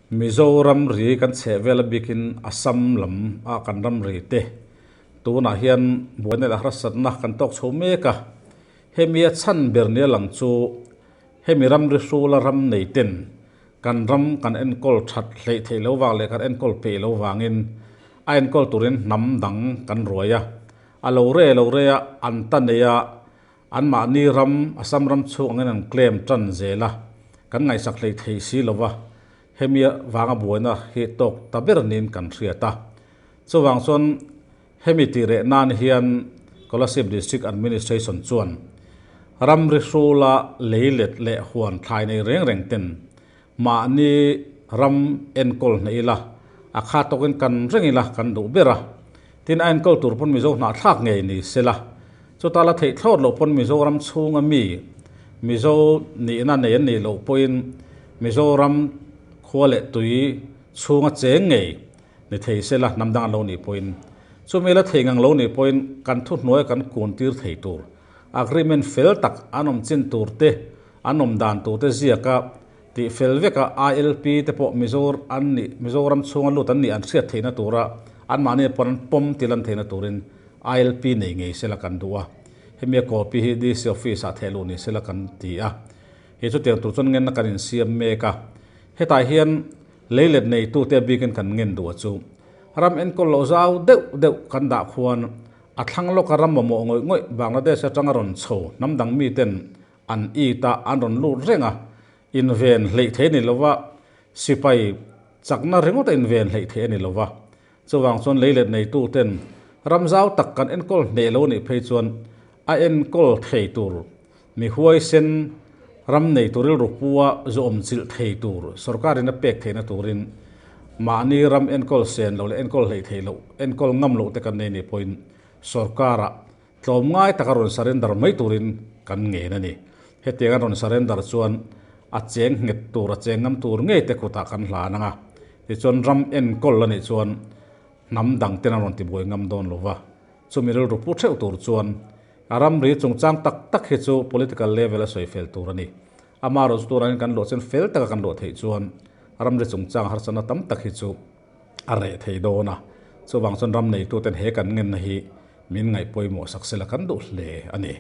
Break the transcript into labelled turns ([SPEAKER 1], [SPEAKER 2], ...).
[SPEAKER 1] Mizoram ri kan chheh vel a bikin Assam lam ah kan ram ri te tunah hian buaina leh harsatna kan tawk chho mek a. Hemi a chhan ber nia lang chu hemi ramri hrula ram nei ten kan ram kan enkawl that hleih theih lo vang leh kan enkawl peih lo vangin a enkawl turin hnam dang kan ruai a. A lo re lo re a, an ta nei a, anmahni ram Assam ram chhung angin an claim tan zel a, kan ngaihsak hleih thei si lo va. Hemi vanga buaina hi tawk ta ber niin kan hriat a. Chuvang chuan hemi tih reh nan hian Kolasib District Administration chuan ramri hrula lei let leh huan thlai nei reng reng ten mahni ram enkawl hnaih ila, a kha tawkin kan reng ila kan duh ber a. Tin, a enkawl tur pawn Mizo hnahthlak ngei ni sela, chuta la theih thlawt loh pawn Mizoram chhunga mi, Mizo nihna nei an nih loh pawhin Mizoram khua leh tui chhunga cheng ngei ni thei sela hnam dang an lo nih pawhin chumi la thei ngang lo nih pawhin kan thuhnuaia kan kun tir thei tur agreement fel tak an awm chin tur te, an awm dan tur te ziaka tih fel veka ILP te pawh Mizo an nih Mizoram chhunga lut an nih an hriat theihna tura anmahni pawn an pawm til an theihna turin ILP nei ngei sela kan duh a. Hemi a copy hi DC office ah thehluh ni sela kan ti a. Hei chutiang tur chuan ngenna kan insiam mek a. Hetah hian leilet neitute a bikin kan ngen duh a chu. Ram enkawl loh zau deuh deuh kan dah khuan a thlang lawka ram mamawh ngawih ngawih Bangladesh atanga rawn chho hnam dang miten an it a, an rawn lut reng a. Inven hleih thei a ni lova, sipai chakna ringawt a inven hleih thei a ni lova. Chuvang chuan leilet neituten ram zau tak kan enkawl hneh lo nih phei chuan a enkawl thei tur mi huaisen ram nei tur rilru pua zawm chilh thei tur sorkarin a pek theihna turin mahni ram enkawl sen lo leh enkawl hleih theih loh, enkawl ngam loh te kan nei nih pawhin sorkarah tlawmngai taka rawn surrender mai turin kan ngen a ni. Hetiang an rawn surrender chuan a cheng nghet tur, a cheng ngam tur ngei te kutah kan hlan ang a. Tichuan ram enkawl a nih chuan hnam dang ten an rawn tibuai ngam dawn lo va. Chumi rilru pu theuh tur chuan a ramri chungchang tak tak hi chu political level a sawi fel tur a ni. Amaherawhchu turanin kan luah chuan fel taka kan luah theih chuan ramri chungchang harsatna tam tak hi chu a reh thei dawn a. Chuvang chuan ram neituten he kan ngenna hi min ngaih pawimawh sak sela kan duh hle a ni.